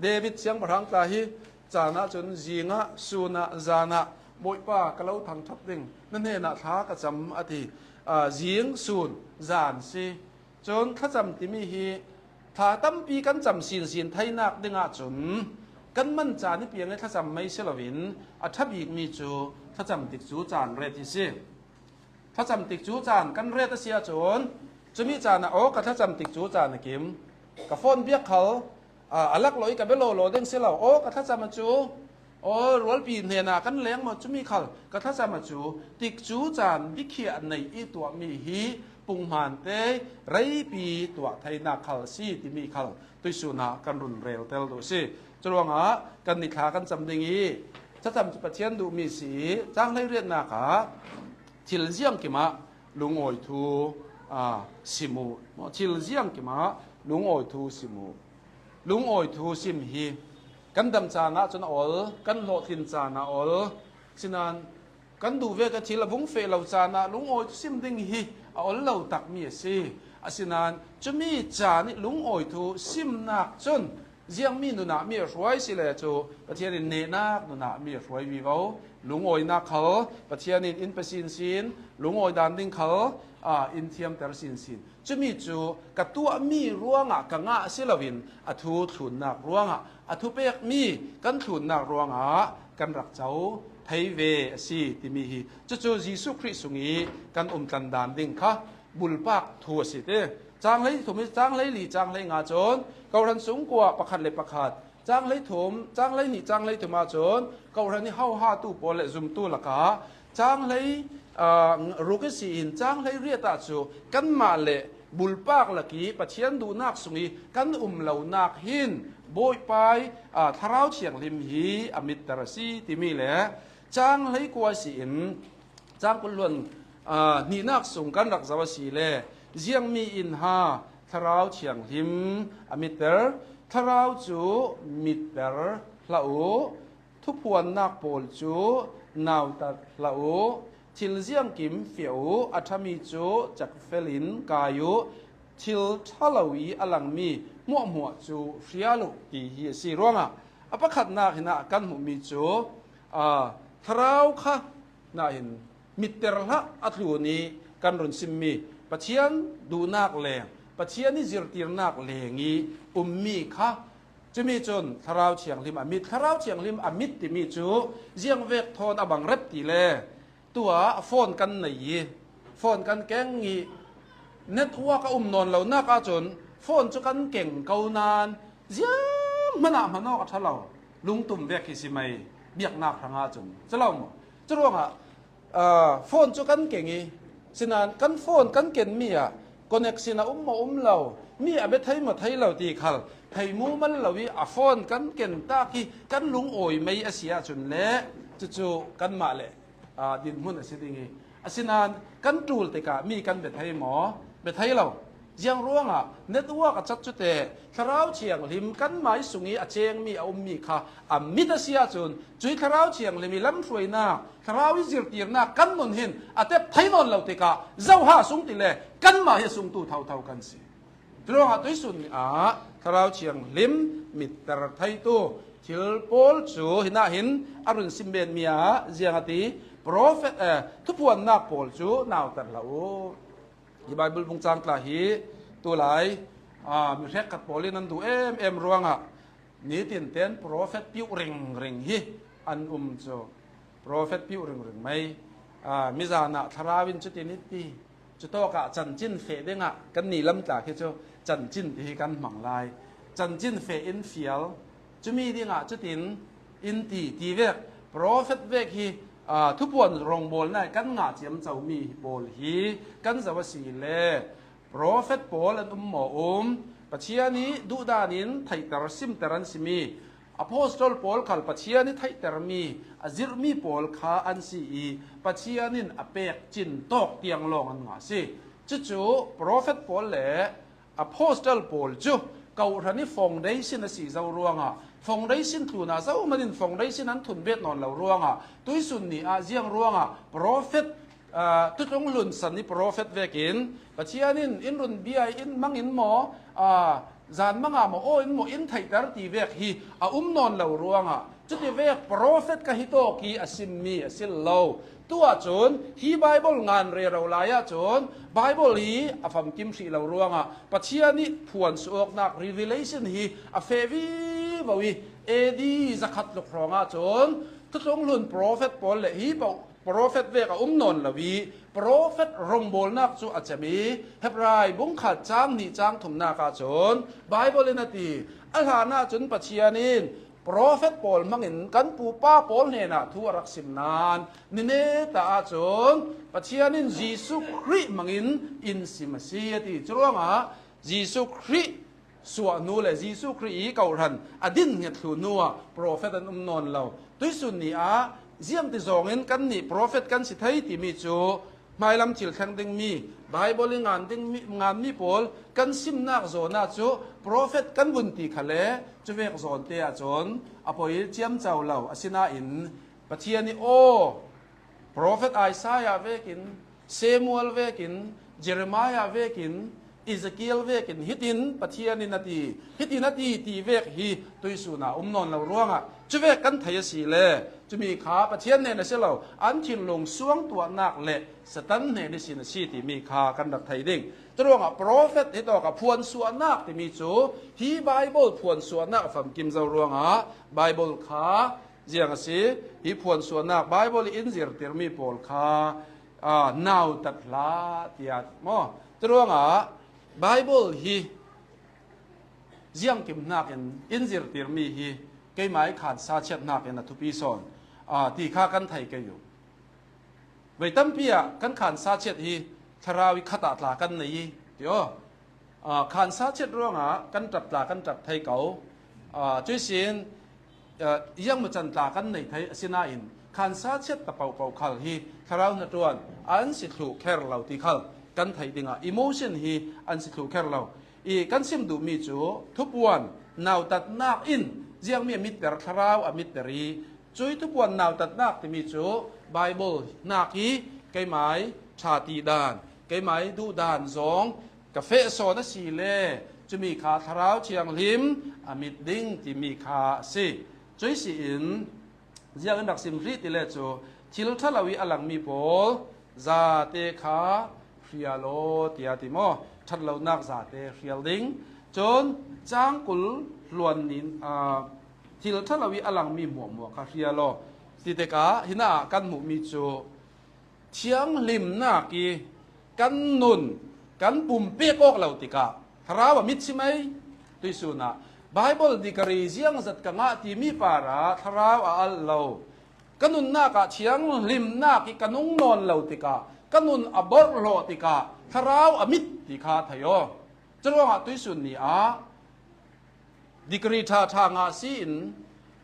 David siangpahrang tla hi caan ahcun zingah, sun ah, zan ah, Bawipa, ka lo thangṭhat ding, na hnenah thla ka cam, a ti. Aa, zing, sun, zan si. Cun thlacam timi hi thla tampi kan cam sinsin theinak dingah cun kan man caan i piang i thlacam mei si loin a ṭha bikmi cu thlacam tikcu caan ret hi si. Thlacam tikcu caan kan ret a si ahcun cumi caan ah, aw, ka thlacam tikcu caan a kim, ka phone biak khal, aa, a lak lo i ka bia lawlaw ding si lo, aw, ka thlacam a cu, aw, rualpi hnenah kan leng maw, cumi khal ka thlacam a cu, tikcu caan bikhiah neih i tuahmi hi punghman te reipi tuah theinak khal si timi khal tuihsun ah kan run rel tel duh si. Curuangah kan ni thla kan cam ding i thlacam cu Pathian duhmi si i cang hleiriatnak ah thil ziangkim ah lungawi thu, aa, sim uh. Thil ziangkim ah lungawi thu sim uh. Lungawi thu sim hi kan dam caan ahcun a ol, kan hlawhtlin caan ah a ol. Sinan kan duh vek a thil a vung feh lo caan ah lungawi thu sim ding hi a ol lo takmi a si. Asinain cumi caan i lungawi thu simnak cun ziangmi nunah mi a hruai si le cu Pathian in nehnak nunah mi a hruai vivo. Lungawinak khal Pathian in in pe sinsin, lungawi dan ding khal, aa, in thiamter sinsin. Cumi cu ka tuahmi ruangah ka ngah si loin a thu thlunnak ruangah, a thu pekmi kan thlunnak ruangah kan rak co thei ve a si timi hi. Cucu Jesuh Khrih sung i kan umtlan dan ding kha bulpak thu a si ti. Cang hlei thum, cang hlei li, cang hlei nga cun kawhhran sung kua pakhat le pakhat, cang hlei thum, cang hlei nih, cang hlei thum ahcun kawhhran i hohatu pawl le zumtu lakah cang hlei, aa, ruk ihsi in cang hlei riat ah cu kanmah le bulpak lak i Pathian duhnak sung i kan um lonak hin Bawipa i, aa, Thlarau Thianghlim hi a mitter a si timi le cang hlei kua ihsi in cang kul hluan, aa, hnihnak sung kan rak zoh a si le ziangmi in ha Thlarau Thianghlim a mitter, Thlarau cu mitter hlah u, thuphuannak pawl cu nautat hlah u, thil ziangkim fiah u, a ṭhami cu cekfel in kai u, thil ṭha lo i a langmi hmuahhmuah cu hrial u, ti hi a si ruangah a pakhatnak hin ah kan hmuhmi cu, aa, Thlarau kha nain mitter hlah a tlun i kan run simmi Pathian duhnak leng, Pathian i zirtirnak leng i ummi kha, cumi cun Thlarau Thianghlim a mit, Thlarau Thianghlim a mit timi cu ziangvek thawn a bang rep ti le, tuah phone kan nei i, phone kan keng i, network a um nawn lonak ahcun phone cu kan keng ko nain zianghman ah hman awk a ṭha lo, lungtum vek hi si mai, biaknak hrang ahcun, cu lo maw? Curuangah, aa, phone cu kan keng i, sinan kan phone kan kenmi ah connection a um maw um lo, mi a bia thei maw thei lo ti khal thei mumal lo i a phone kan ken tak i kan lungawi mei a si ahcun le cucu kanmah le aa, dinhmun a si ding i, asinain kan ṭul tikah mi kan bia thei maw? Bia thei lo. Ziang ruangah network a cat cu te Thlarau Thianghlim kanmah i sung i a cengmi a ummi kha a mit a si ahcun, cui Thlarau Thianghlim i lamhruainak, Thlarau i zirtirnak kan nun hin a tep thei nawn lo tikah zoha sung ti le kanmah hi a sungtu thotho kan si. Curuangah tuihsun ah Thlarau Thianghlim mitter theitu thil pawl cu hinah hin a run simbenmi ah ziang a ti, profet, eh, thuphuannak pawl cu nauter hlah u. Hi Baibal bung cang tla hi tulai, ah, mi hrekkhat pawl in an duh em em ruangah nitin ten profet piuh ringring hi an um cu. Profet piuh ringring mai. Aa, mizan ah Thlarau in cutin i ti. Cutawk ah cancin feh dingah kan ni lam tla khi cu cancin ti hi kan hmang lai. Cancin feh in fial, Cumi dingah cutin in ti, ti vek, profet vek hi, aa, thupuan rongbawlna kan ngah ciamco mi pawl hi kan zoh a si le, profet pawl an um maw um? Pathian ih duhdanin theihter simter an si mi, apostol pawl khal Pathian ih theihter mi, a zirh mi pawl kha an si ih Pathian in a pek cin tawk tiang lawng an ngah si. Cucu profet pawl le apostol pawl cu kawhhran ih foundation a si zo ruangah, foundation tlunah zohman in foundation an thun bet nawn lo ruangah, tuisun ni ah ziang ruangah profet, aa, tutlung hlun san ih profet vekin Pathian in in run bia in mang in maw, aa, zan manga maw aw in maw in theihter ti vek hi a um nawn lo ruangah, cuti vek profet ka hi tawk ih a simmi a sil lo. Tu ahcun hi Bible ngan rero lai ahcun Bible hi a famkim hrih lo ruangah Pathian ih phuansuahawknak revelation hi a feh vivo ih A D zakhat tluk hrawng ahcun tutlung hlun profet pawl le hi paoh profet vek a um nawn lo ih profet rongbawlnak cu a cem ih Hebrai bungkhat cang hnih cang thumnak ahcun Bible in a ti, a hlan ahcun Pathian in profet pawl hmangin kan pupa pawl hnenah thu a rak sim nain ni neta ahcun Pathian in Jesuh Khrih hmangin in sim a si a ti. Curuangah Jesuh Khrih suah hnu le Jesuh Khrih ih kawhhran a din hnget thlu hnuah profet an um nawn lo. Tuisun ni ah ziangti zawngin kannih profet kan si thei timi cu hmailam thil thleng dingmi, Bible ih ngan dingmi, nganmi pawl kan simnak zawn ah cu profet kan vun ti khale cuvek zawnte ahcun a poi ciamco lo. Asinain Pathian ih aw, profet Isaiah vekin, Samuel vekin, Jeremiah vekin, Ezekiel vekin hitin Pathian in a ti, hitin a ti ti vek hi tuisun ah um nawn lo ruangah cuvek kan thei a si le, cumi kha Pathian hnen a si lo, an thinlung suangtuahnak le Satan hnen ihsin a si timi kha kan rak thei ding. Curuangah profet hi tawkah phuansuahnak timi cu hi Bible phuansuahnak a famkim zo ruangah Bible kha ziang a si, hi phuansuahnak Bible in zirtirmi pawl kha, aa, nautat hlah tiah maw? Curuangah Bible hi ziangkim hnakin in zirtirmi hi keimah ih khansa chiat hnakin a thupi sawn, aa, ti kha kan thei kei uh. Vei tampi ah kan khansa chiat hi thlarau ih khat ah tla kan nei ih ti aw. Aa, khansa chiat ruangah kan ṭap tla kan ṭap thei ko. Aa, cuihsin, aa, ziangmacan tla kan nei thei asinain khansa chiat ta pohpoh khal hi thlarau hnaṭuan an si thluh kher lo ti khal kan theih dingah emotion hi an si thluh kher lo. Ih kan sim duhmi cu thupuan nautatnak in ziangmi a mitter, thlarau a mitter ih, cuih thupuan nautatnak timi cu Bible hnak ih keimah ih ṭha ti dan, keimah ih duh dan zong ka feh sawn a si le, cumi kha Thlarau Thianghlim a mit ding timi kha a si. Cuih si in ziang in rak sim hrih ti le cu thil ṭha lo ih a langmi pawl zate kha hrial aw, tiah ti maw? Ṭhat lonak zate hrial ding. Cun cang kul hluan nin, aa, thil ṭha lo ih a langmi hmuahhmuah kha hrial aw. Ti tikah hinah kan hmuhmi cu thianghlimnak ih kan nun kan pumpek awk lo tikah thlarau a mit si mai. Tuihsun ah Bible degree ziangzat ka ngah timi parah thlarau a alh lo. Ka nunnak ah thianghlimnak ih ka nung nawn lo tikah ka nun a borhhlawh tikah thlarau a mit ti kha thei aw. Curuangah tuihsun ni ah degree ṭha ṭha ngah si in,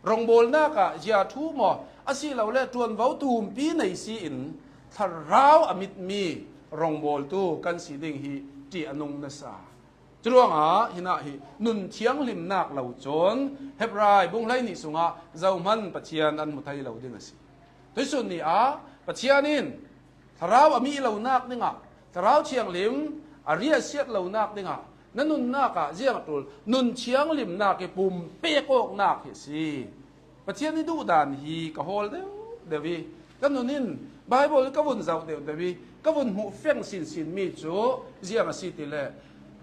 rongbawlnak ah zia ṭhu maw, asilole ṭuanvo tumpi nei si in, thlarau a mitmi rongbawltu kan si ding hi ṭih a nung nasa. Curuangah hinah hi nun thianghlimnak lo cun Hebrai bung hleihnih sungah zohman Pathian an hmu thei lo ding a si. Tuihsun ni ah Pathian in thlarau a mih lonak dingah, Thlarau Thianghlim a riahsiat lonak dingah na nunnak ah ziang a ṭul? Nun thianghlimnak ih pumpek awknak hi a si. Pathian ih duhdan hi ka hawl deuh deuh ih ka nun in Bible ih ka vun zoh deuh deuh ih ka vun hmuh feng sinsin mi cu ziang a si ti le,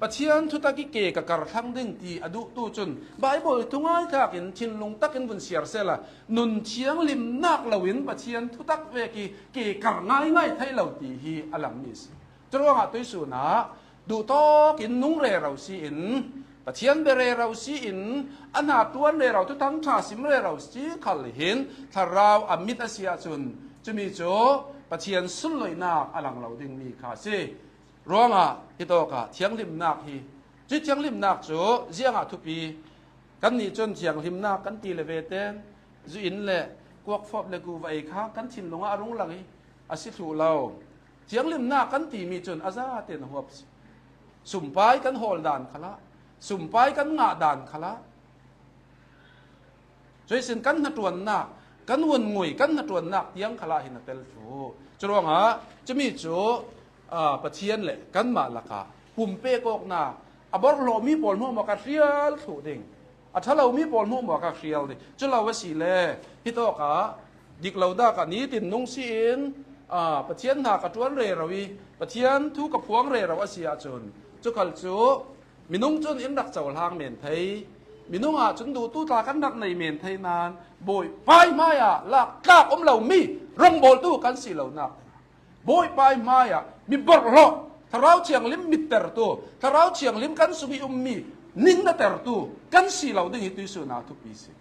Pathian thutak ih ke ka kar thlang ding ti a duhtu cun Bible ih thungai thlak in thinlung takin vun siar sehla, nun thianghlimnak loin Pathian thutak vek ih ke kar ngaingai thei lo ti hi a langmi a si. Curuangah tuihsun ah duhtawk in nung rero si in Pathian be rero si in, a hna ṭuan rero, Thuthang ṭha sim rero si khal hin Thlarau a mit a si ahcun, cumi cu Pathian sunloinak a lang lo dingmi kha a si. Ruangah hitawkah thianghlimnak hi, cui thianghlimnak cu ziangah thupi? Kannih cun thianghlimnak kan ti le ve ten, zu in le kuakfawp le kuva ei kha kan thinlung ah a rung lang i a si thluh lo. Thianghlimnak kan timi cun a zaten a huap si. Sumpai kan hawl dan khalah, sumpai kan ngah dan khalah, cuisin kan hnaṭuannak, kan vun ngui, kan hnaṭuannak tiang khalah hin a tel thluh. Curuangah cumi cu, aa, Pathian le kanmah lakah pumpek awknak, a borhlawhmi pawl hmuahhmuah kha hrial thluh ding, a ṭhalomi pawl hmuahhmuah kha hrial ding. Cu lo asile hitawkah dik lo dak ah nitin nung si in, aa, Pathian hna ka ṭuan rero i Pathian thu ka phuang rero a si ahcun, cu khal cu minung cun in rak cohlang men thei, minung ahcun duhtu tla kan rak nei men thei nain, Bawipa hmaiah lak tlak um lomi rongbawltu kan si lonak, Bawipa hmaiah mi borhhlawh, Thlarau Thianghlim mittertu, Thlarau Thianghlim kan sung i ummi ningnatertu kan si lo ding hi tuisun ah thupi si.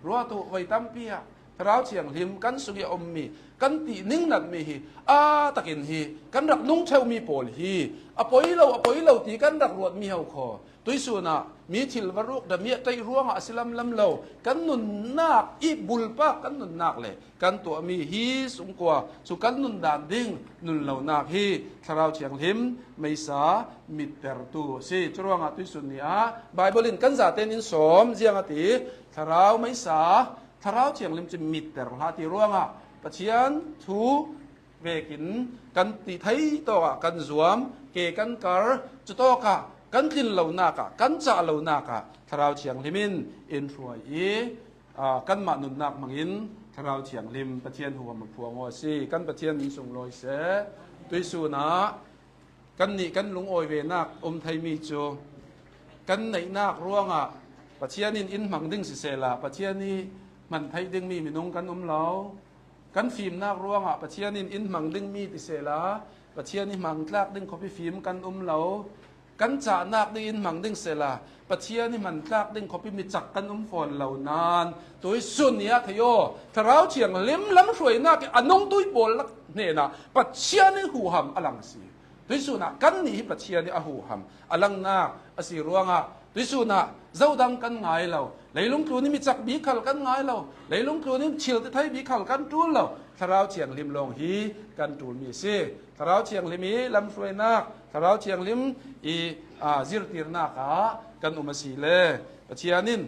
Ruat u, voi tampi ah Thlarau Thianghlim kan sung i a ummi, kan ti ningnatmi hi a takin hi kan rak nung ṭheumi pawl hi a poi lo, a poi lo ti kan rak ruatmi ho khaw tuisun ah mi thil va ruk damiah ṭaih ruangah a si lamlam lo, kan nunnak i bulpak kan nunnak le kan tuahmi hi sungkua cu kan nun dan ding nun lonak hi Thlarau Thianghlim meisa mittertu a si. Curuangah tuisun ni ah Baibal in kan zaten in sawm ziang a ti, Thlarau meisa, Thlarau Thianghlim cu mitter hlah ti ruangah Pathian thu vekin kan ti thei tawkah kan zuam, ke kan kar, cutawkah kan tlin lonak ah, kan cah lonak ah Thlarau Thianghlim in in hruai i, aa, kanmah nunnak hmangin Thlarau Thianghlim Pathian huham a phuang aw a si. Kan Pathian min sunglawi seh. Tuisun ah kannih kan lungawi venak um theimi cu kan neihnak ruangah Pathian in in hmang ding sisehla, Pathian i hman theih dingmi minung kan um lo. Kan fimnak ruangah Pathian in in hmang dingmi ti sehla, Pathian i hmang tlak ding khuapi fim kan um lo. Kan cahnak ding in hmang ding sehla, Pathian i hman tlak ding khuapi mi cak kan um fawn lo nain, tuisun ni ah thei aw, Thlarau Thianghlim lamhruainak i a nungtui pawl lak hnenah Pathian i huham a lang a si. Tuisun ah kannih hi Pathian i a huham a langnak a si ruangah, tuisun ah zodang kan ngai lo, leilung tlun i mi cak bik khal kan ngai lo, leilung tlun i thil ti thei bik khal kan ṭul lo, Thlarau Thianghlim lawng hi kan ṭulmi a si. Thlarau Thianghlim i lamhruainak, Thlarau Thianghlim i, aa, zirtirnak ah kan um a si le Pathian in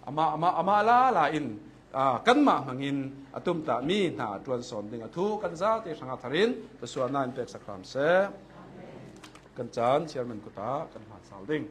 amah, amah, amah lala in, aa, kanmah hmangin a tumtahmi hna a ṭuan sawn ding a thu kan zate hrangah thar in tuisuahna in peksak hram seh. Kan caan chairman kut ah kan hman sal ding.